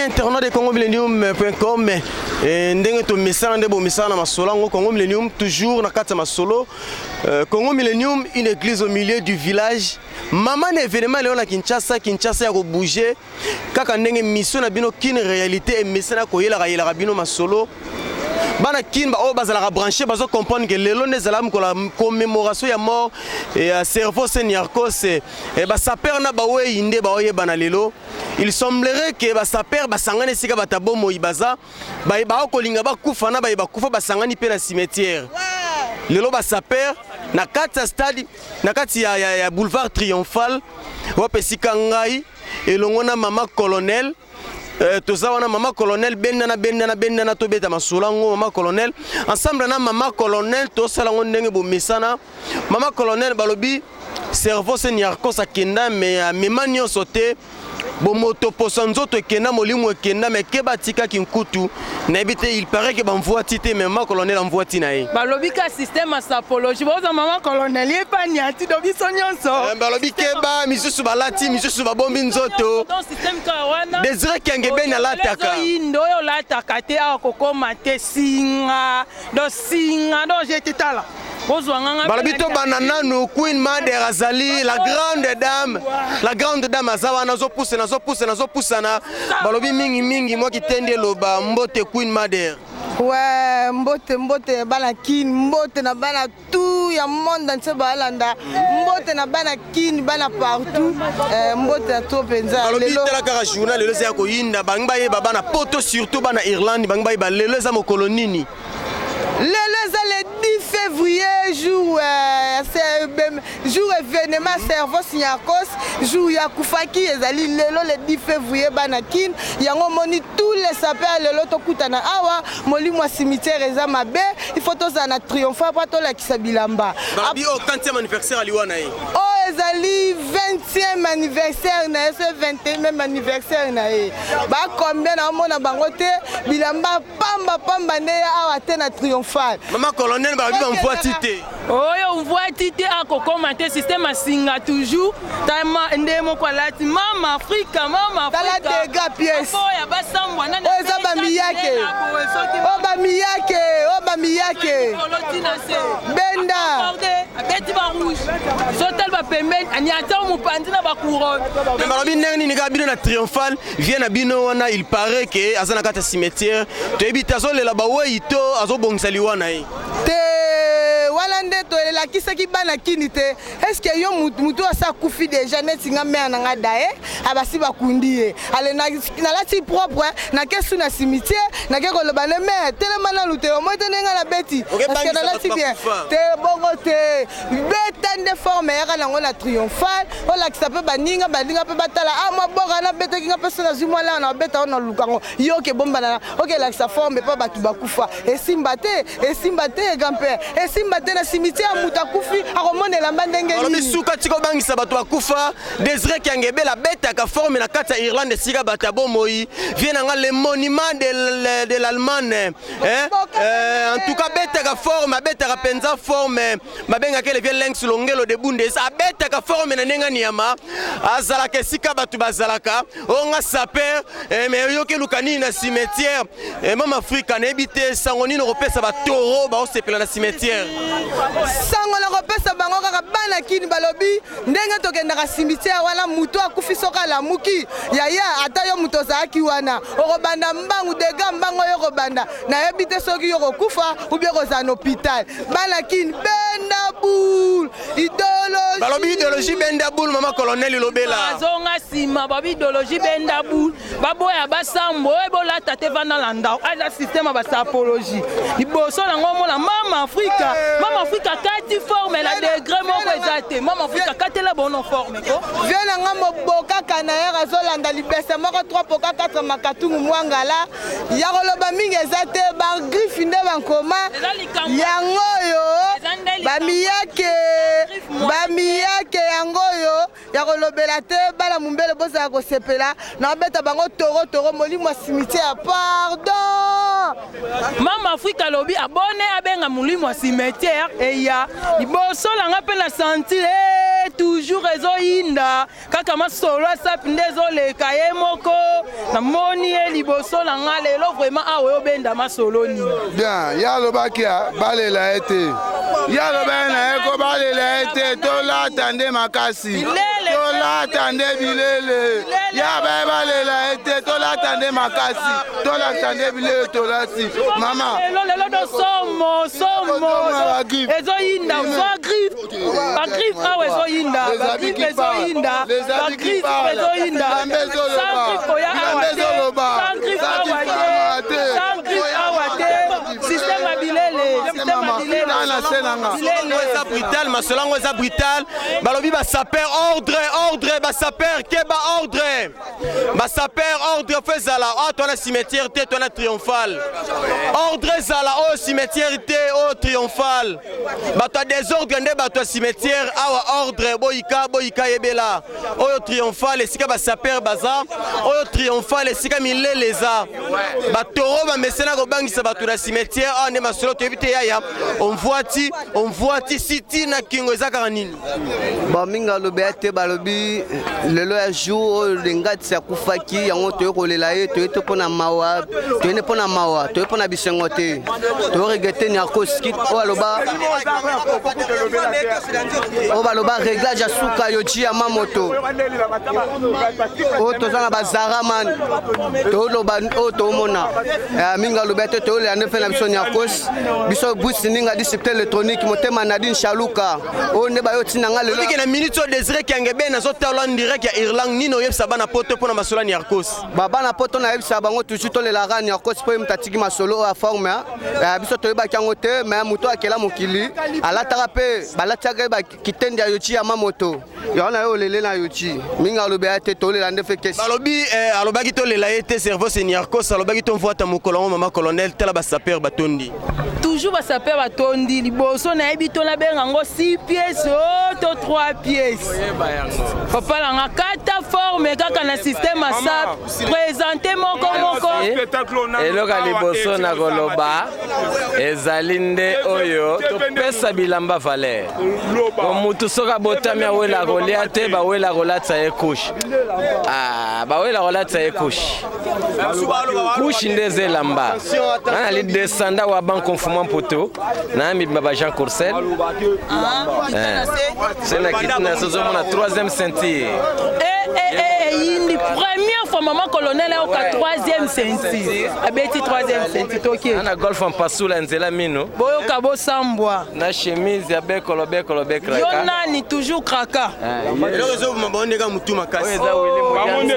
Amis internautes de congomillennium.com, eh, ndenge tomesana nde bomesana na masolo yango Congo Millennium toujours na kati ya masolo. Congo Millennium, une église au milieu du village. Mama na événement lelo na Kinshasa, Kinshasa ya kobouger kaka ndenge mission na bino Kin Réalité emesana koyelaka yelaka bino masolo. Bana Kin ba oyo bazalaka branché bazo comprendre que lelo nde ezalaka mokolo ya commémoration ya mort ya Cerveau Niarcos. Basapeurs na bawei nde baoyebana lelo. Il semblerait que basapeurs basangani esika bato ya bomoi baza, baye bakolinga bakufa na baye bakufa basangani mpe na cimetière. Lelo basapeurs na kati ya stade, na kati ya boulevard Triomphal, wape esika ngai elongo na mama colonel. Toza wana, mama colonel, bendana bendana bendana, tobeta masolo yango. Mama colonel, ensemble na mama colonel tosala yango ndenge bomesana. Mama colonel, balobi Cerveau se Niarcos akenda, me amema nyonso te. Bomoto poso nzoto ekenda, molimo ekenda, me ke batikaki nkutu nayebi te. Il paraît ke bamvwati te, me mama colonel amvwati na ye. Balobi ka système ya sapologie, boza mama colonel ye pani ati do biso nyonso. Balobi keba, misusu balati, misusu babombi nzoto. Donc système kaka wana. Désiré Kiangebeni alataka. Ezoyindo oyo olataka te awa kokóma te. Singa donc, singa donc, jete tala, bozwa nganga. Balobi tobanda nanu. Queen Mader azali la grande dame, la grande dame aza wana, azopusana, azopusana, azopusana. Balobi mingimingi mwa kitendi eloba. Mbote, Queen Mader. Ouais, mbote, mbote bana Kini, mbote na bana tout ya monde entier balanda, mbote na bana Kini, bana partout, mbote na to mpenza. Balobi tala kaka journal lelo eza ya koyinda. Bangi bayeba, bana Poto, surtout bana Irlande, bangi bayeba lelo eza mokolo nini. Lelo eza le 10 février, jour jour événement Cerveau Niarcos, jour ya akufaki ezali lelo le 10 février. Bana Kine, yango omoni tous les sapeurs lelo tokutana awa. Molimo ya cimetière eza mabe, il faut tozala na triomphe mpo tolakisa bilamba. Balobi oyo 40e anniversaire aliwa na ye. Oyo ezali 20e anniversaire na ye, so 21e anniversaire na ye. Bacombien na omona bango te, bilamba pamba pamba nde ya awa te na triomphal. Mama colonel, balobi bamvwati te. Oyo mvwati te akokóma te. Système asinga toujours tama nde moko alati mama Afrika, mama. Tala dégâts pièce. Oyo basambwa. Oyo eza bamiyake, oyo bamiyake, oyo bamiyake benda. Abeti barouge, sotali bapembeni, aniata mopanzi na bacouronne. Me balobi ndenge nini kaka bino na triomphal vie na bino wana? Il paraît ke aza na kati ya cimetière, toyebi te azolela bawei to azobongisa liwa na ye. Te, wana nde toelakisaki bana Kini te. Est-ce yo mutu asa akufi déjà neti nga mare na nga daye abasi bakundi ye, ale nalati propre, nake su na cimetière, nake koloba ne mare telema nanu te, omoi te ndenge nabeti parce que nalati bien te. Bongo te, beta nde forme eyaka nango na triomphal, olakisa mpe baninga, baninga mpe batala. A mwa boka nabetaki nga mpe so nazwi mwa langa na babeta oyo nalukango yo oke bombana, okelakisa forme mpo bato bakufa. Esimba te, esimba te, grand-père, esimba te. Na cimetière moto akufi akomona elamba ndenge Balobi nini? Suka, tika obangisa bato bakufa. Désiré Kiangebela abetaka forme na kati ya Irlande esika bato ya bomoi. Vie na nga, le monument de l'Allemagne, hein? En tout cas abetaka forme, abetaka mpenza forme. Babengaka le vieux Lenx Longelo de Bundes, abetaka forme na ndenge nyama azalaka esika bato bazalaka. Oyo nga sapeur, mais oyoki eluka nini na cimetière? Mama Afrika, nayebi te sango nini okopesa batoro baosepela na cimetière. Sango na kopesa bango kaka, bana Kini, balobi ndenge tokendaka cimetière wana, motu akufi soki alamuki, yaya, ata yo moto ozalaki wana, okobanda mbangu dega mbangu oyo okobanda. Nayebi te soki yo kokufa ubie kozala na hôpital. Bana Kini, benda boule, idéologie. Balobi idéologie benda boule. Mama colonel, lobela. Bazonga nsima, babi idéologie benda boule, baboya basambo oyo bolata te, vanda na ndako. Aza système ya basapologie liboso nango. Omona mama Afrika, mama Afrika kati forme na degré moko eza te. Mama Afrika katela bono forme ko. Vie na nga mobokaka na ye azolanda libese moko 3 poka 4 makatungu mwangala ya koloba mingi eza te. Bagriffe nde bankoma yango oyo bamiyake, bamiyake yango oyo ya kolobela te. Bana mombele, bozala kosepela na babeta bango toro toro. Molimo ya cimetière, pardon. mama. Mama Afrika alobi abone abenga molimo ya cimetière eya liboso na nga mpe na senti eh, toujours ezoyinda kaka masolo asapi nde ezoleka ye moko namoni ye liboso na nga lelo vraiment awa oyobenda masolo nini. Bien, ye alobaki balela ye te, ye alobaki na ye ko balela ye te, tolata nde makasi, tolata nde bilele. Ya baye balela ye te, tolata nde makasi, tolata nde bilele, tolati mama lelo lelo do somo somo ezoyinda zwa griffe, bagriffe awa ezoyinda, bagriffe ezoyinda, bagriffe ezoyinda, sans griffe oya awa te, sans griffe awa te, sans griffe awa te, système ya bilele, système ya bilele. Bilele eza brutal, masolo yango eza brutal. Balobi basaper ordre, ordre basaper keba, ordre basaper, ordre fo ezala awa. Towana cimetière te, towana triomphal. Ordre ezala oyo cimetière te, oyo triomphal. Bato ya désordre nde bato ya cimetière. Awa ordre, boyika boyika, yebela oyo triomphal esika basaper baza, oyo triomphal esika milele eza. Batoro bamesena kobangisa bato na cimetière. Awa nde masolo toyebi te. Yaya, omvwati omvwati siti na kingo eza kaka nini? Bon, mingi alobi ya te. Balobi lelo ya jour oyo Lengati akufaki, yango toye kolela ye. Toye te mpo na mawa, toye nde mpo na mawa, toye mpo na bisengo te. Toregretter Niarcos oyo aloba, oyo baloba réglage ya suka Yohji Yamamoto. Oyo toza na bazara man, toloba oyo toomona mingi alobi te. Toyolela nde mpe na biso Niarcos. Biso Bruce Ninga discipline électronique, motema Nadine Chaluka, oyo nde bayo ntina nga lelo. Obike na minute oyo, Désiré Kiangebe, nazotala en direct ya Irlande. Nini oyebisa bana poto mpona masolo ya Niarcos? Babana poto, nayebisa bango toujours tolelaka Niarcos mpo ye moto atiki masolo oyo aforme. Biso toyebaki yango te, mais moto akela mokili alataka mpe balatiaka ye bakitende ya Yohji Yamamoto. Yango na ye olele na Yohji mingi alobi ya te, tolela nde fe kesi. Balobi alobaki tolela ye te, cerveau c'est Niarcos. Alobaki tomvwata mokolo yango. Mama colonel, tala basaper batondi. Toujours basaper batondi liboso. Nayebi to nabenga yango 6 pièces o to 3 pièces. Papa nanga, kata forme kaka na système asap, présente moko moko. Eloko ya liboso na koloba ezali nde oyo topesa bilamba valeur. Po mutu soki abotami, awela kolia te, bawela kolatisa ye couche. Ah, bawela kolatisa ye couche. Couche nde eza elamba. Nga nali descendant wa bankonfuma mpoto na mibima ba Jean Courcel. Se na kiti na sozomona troisième ceinture. Eyindi première fois mama colonel ayoka troisième ceinture, abeti troisième ceinture, toke. Na golf mpasula nzela mino. Boyoka bosambwa. Na chemise ya bekolo bekolo. Yo. Bekraka. Nani toujours kraka. Eloko ezoboma bango ndeka motu makasi. Tomoni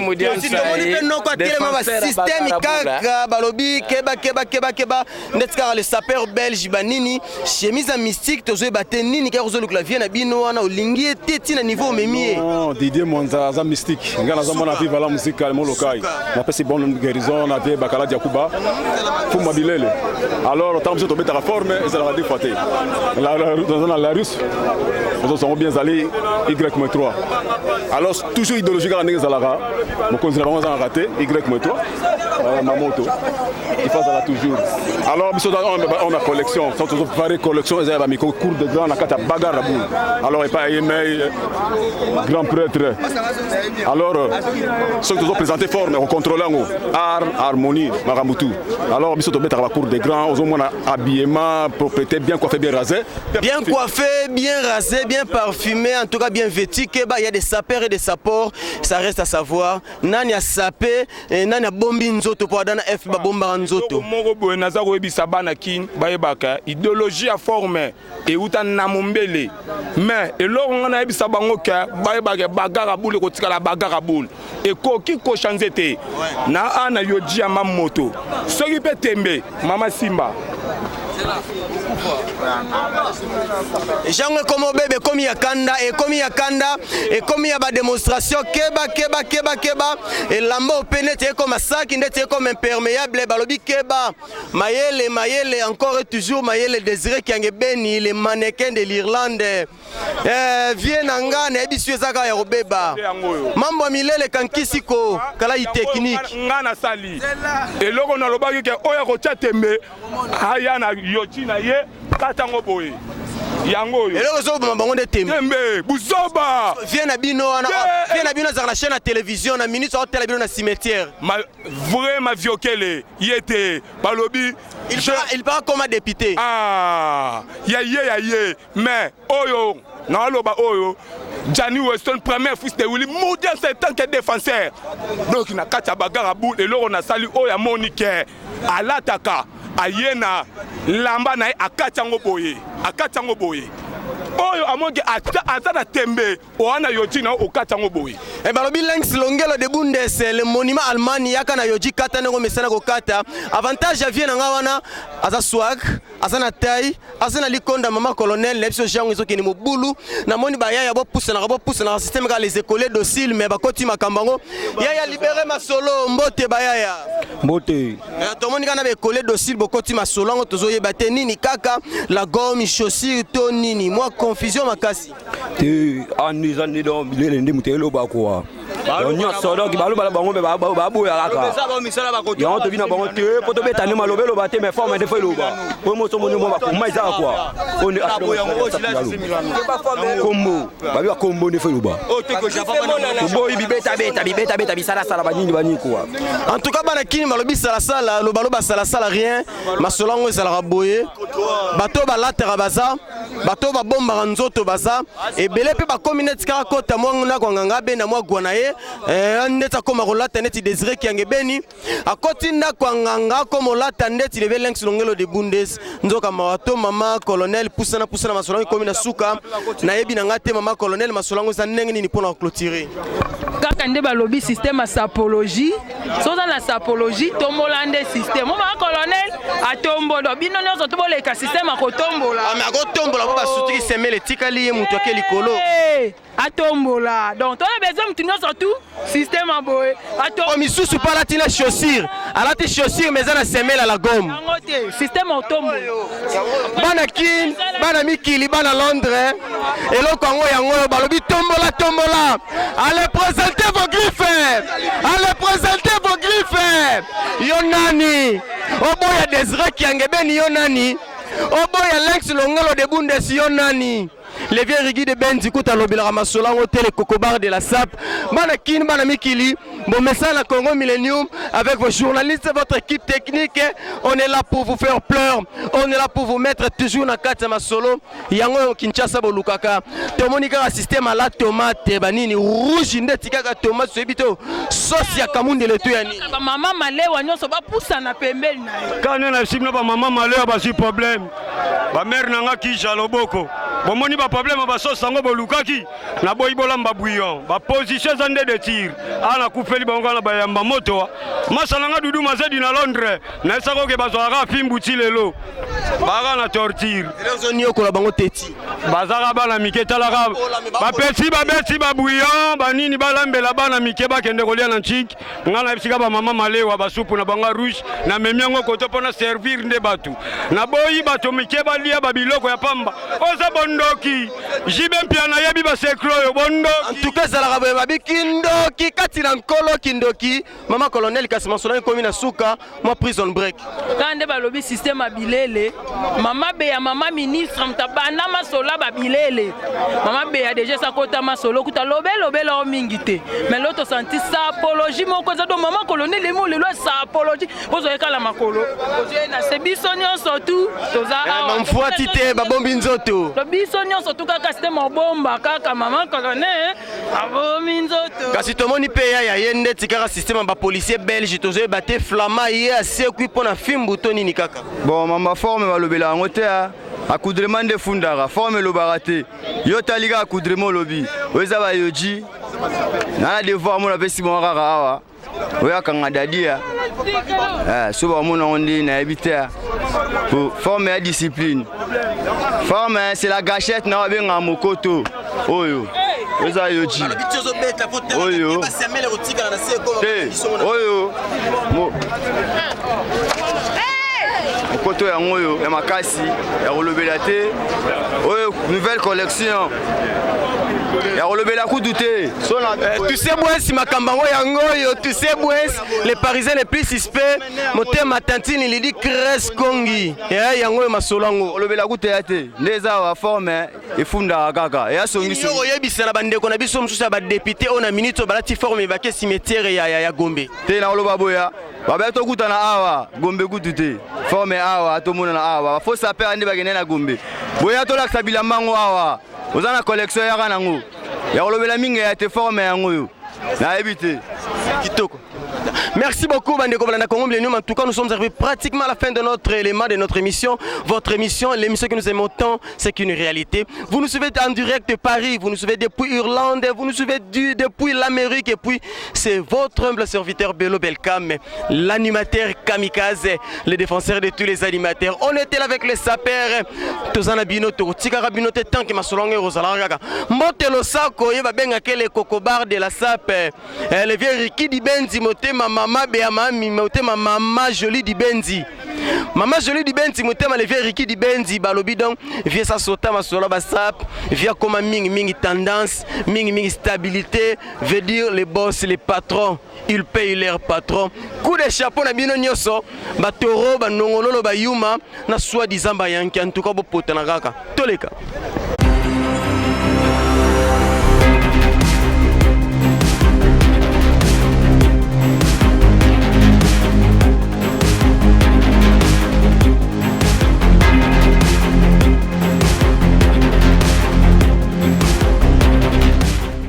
mpe noko atelema, basystème kaka. Balobi keba keba keba keba, ndeti kaka le sapeur belge. Banini chemise ya mystique, tozoyeba te nini kaka ozolukela vie na bino wana. Olingi ye te ntina niveau omemi ye. Non, Didier Mwanza aza mystique. Nga nazomona vive la musique molokai. Napesi bonne guérison na vie Bakala Diakuba. Fuma bilele. Alors tant biso tobetaka forme ezalaka deux fois te. Dans la russe. Ozosongo bien ezali Y3. Alors toujours idéologie kaka ndenge ezalaka. Mokonzi na bango azalaka te Y3. Mamoto. Il faut azala toujours. Alors biso on a collection, so tozo préparer collection eza ya ba micro cours de grand na kati ya bagarre boule. Alors epai ye mais grand prêtre. Alors soki tozoprésente forme, kocontrôle yango, art, harmonie, makambo tout. Alors biso tobetaka bacours de grand, ozomona habillement, propreté, bien coiffé, bien rasé. Bien coiffé, bien rasé, bien parfumé, en tout cas bien vêtu. Keba, il y a des sapeurs et des sapeurs, ça reste à savoir nani a sapé nani abombi nzoto po adana f babombaka nzoto. Moko boye naza koyebisa bana Kini, bayebaka idéologie ya forme euta na mombele. Mais eloko nga nayebisa bango ke bayebaka bagarre boule ekotikala bagarre boule, ekoki kochange te na a na Yohji Yamamoto. Soki mpe tembe, mama Simba. Jango ekomi obebe, ekomi ya kanda, ekomi ya kanda, ekomi ya bademonstration. Keba, keba, keba, keba. Elamba ope neti ekoma saki, ndeti ekoma imperméable. Balobi keba, mayele, mayele, encore et toujours mayele. Désiré Kiange Beni, le mannequin de l'Irlande. Eh, vie na nga nayebi su eza kaka ya kobeba. Mambo ya milele kankisi ko kalai technique. Nga nasali eloko nalobaki ke oyo akotya tembe aya na yochi na ye katango boye yango oyo. Eloko ezoboma bango nde tembe. Tembe buzoba. Vie na bino wana, vie na bino azalaka na chaîne ya télévision na minute aotela bino na cimetière. Ma vrai maviokele ye te balobi. Il part comme député. Ah, ya ye ya ye. Mais oyo naoloba oyo Gianni Weston, premier fils de Willy Moody, en tant que défenseur. Donc na kati ya bagarre boule, eloko nasali oyo amoni ke alataka aye na lamba na ye akati yango boye, akati yango boye. Oyo amongi aza na tembe owana yoji na okati yango boye. E balobi Lenx Longelo de Bundes, le monument Allemagne, yaka na yoji kata ndenge omesana kokata. Avantage ya vie na nga wana aza swag, aza na taille, aza na likonda. Mama colonel na biso jango ezokende mobulu. Namoni bayaya bopusanaka, bopusanaka, système kaka les écoliers dociles, mais bakoti makambo yango. Yaya libéré masolo, mbote bayaya. Mbote. Tomoni kaka na baécolier docile bokoti masolo yango, tozoyeba te nini kaka la gomme chaussure to nini, mwa confusion makasi. Te, ani eza nde donc bilele nde moto eloba kwa nyonso, donc balobala bango mpe baboya kaka yango. Tobi na bango te po tobeta nde maloba eloba te, mais forme nde fo eloba po moso moni mo bakoma ezaka kwa kombo babi bakombo nde fo eloba. Toboyi bibetabeta bibetabeta bisalasala banini banini kwa. En tout cas bana Kini balobi salasala, lobaloba salasala rien. Masolo yango ezalaka boye, bato oyo balataka baza, bato oyo babombaka nzoto baza ebele mpe bakomi neti kaka kota mwa ndako ya nganga, abenda mwa gwa na ye, neti akóma kolata neti Désiré Kiange Beni. Akoti ndako ya nganga, akóma olata ndeti lebe Lenx Longelo de Bundes. Nzoka mawa to mama colonel pusana pusana. Masolo yango ekomi na suka, nayebi na nga te. Mama colonel, masolo yango eza ndenge nini mpona koclôturer? Kaka nde balobi système ya sapologie. So oza na sapologie, tombola nde système. O mama colonel atombola bino nyonso, to boleka système akotombola. Ah, mais akotombola po basutiki semele etikali ye moto ake likolo. Atombola, donc toza besoin mutu nyonso tu système ya boye. O misusu mpe alati na chaussure, alati chaussure mais eza na semelle ya la gomme. Yango te, système otombola. Bana Kin, bana mikili, bana Londres, eloko yango yango oyo balobi tombola, tombola. Allez présentez vos griffes, allez présentez vos griffes. Yo nani oboya Désiré Kiangebeni? Yo nani oboya Lenx Longelo de Bundes? Yo nani le vieux Rigi de Benzi? Kuta alobelaka masolo yango te, le cocobar de la sap. Bana Kini, bana mikili, bomesana na Congo Millennium avec vos journalistes, votre équipe technique. On est là pour vous faire pleurer, on est là pour vous mettre toujours na kati ya masolo yango oyo Kinshasa bolukaka. Tomoni kaka système ala tomate banini rouge ndeti kaka tomate, toyebi te sauce ya kamundele to ya nini. Bamama malewa nyonso bapusana pembeni na ye. Kane na biso na bamama malewa bazwi problème. Bamare na nga kisha loboko, bomoni baproblème basosi yango bolukaki. Naboyi bolamba bouillon, baposition eza nde de tir. Awa nakufeli bango kaka na bayamba moto. Masa na nga Dudu Mazedi na Londres, nayesaka oke bazwaka fimbu ti lelo, baka na torture. Ozoniokola bango teti. Bazaka bana mike, talaka bapesi babeti babouillon banini balambela bana mike bakende kolia na ntiki. Ngai nayebisika bamama malewa basupu na bango rouge, namemi yango koto mpo na servir nde bato. Naboyi bato mike balia babiloko ya pamba. Oza bondoki jibe mpia, nayebi basekre oyo bondoki. En tout cas ezalaka boye, babi kindoki kati na nkolo kindoki. Mama colonel, kasi masolo ekomi na suka, mwa prison break. Kaka nde balobi système ya bilele. Mama Beya, mama ministre, moto abanda masolo ya babilele. Mama Beya deja esakota masolo kuta lobelobela o mingi te, mais lo tosanti sapologie moko eza do. Mama colonel emo lelo ya sapologie, ozoyekala makolo ozoye na se. Biso nyonso tu toza awa. Bamfuati te, babombi nzoto. To biso nyonso tu kaka système obomba kaka. Mama colonel abomi nzoto. Kasi tomoni mpe ya ye ndeti kaka système ya bapolicier belge, tozoyeba te flama ye asekwi mpo na fimbu to nini kaka. Bon, mamba forme balobela yango te, accoutrement nde fundaka forme, elobaka te. Yo tali kaka accoutrement, olobi oyo eza bayoji na devoir. Mona apesi bango kaka awa oyo akanga dadi ya so bamona yango nde nayebi te. Forme ya discipline. Forme, c'est la gâchette na babengaka mokoto oyo eza yoji oyo te oyo mokoto yango oyo ya makasi ya kolobela te, oyo nouvelle collection ya kolobela kutu te. Tu sais bwesi makambo yango yango oyo. Tu sais bwes, les Parisiens les plus suspects, motema tantine Lidi Cres Kongi, yango oyo masolo yango. Kolobela kutu ya te, nde eza awa. Forme efundaka kaka eya songi. Oyebisa na bandeko na biso mosusu ya badéputé oyo na minute oyo balati forme, bake cimetière ya Gombe. Te, na koloba boya babaya tokutana awa Gombe kutu te. Forme awa tomonana awa, bafaux sapeurs nde bakende na Gombe. Boya tolakisa bilamba yango awa, oza na collection yaka nango ya kolobela mingi ya te. Forme yango oyo nayebi te. Kitoko. Merci beaucoup, bandeko balanda Congo Millennium. En tout cas, nous sommes arrivés pratiquement à la fin de notre élément, de notre émission. Votre émission, l'émission que nous aimons tant, c'est qu'une réalité. Vous nous suivez en direct de Paris, vous nous suivez depuis Irlande, vous nous suivez depuis l'Amérique. Et puis, c'est votre humble serviteur Bello Belkam, l'animateur kamikaze, le défenseur de tous les animateurs. On était là avec les sapeurs. Tozana bino, totikaka bino te tant que masolonge rozala kaka. Mbote losako, ye babengaka le kokobar de la sape. Le vieux Ricky Dibenzi, motema mama Bea mami, motema mama Jolie Dibenzi. Mama Jolie Dibenzi, motema le vieux Ricky Dibenzi, balobi donc, vieux sa sota masola basap, vieux koma mingi mingi tendance, mingi mingi stabilité, veut dire les boss, les patrons, ils payent leur patron. Coup de chapeau na bino nyonso, ba taureau, ba nongololo, ba yuma, na soi-disant ba yanki, en tout cas bopotana kaka. Toleka.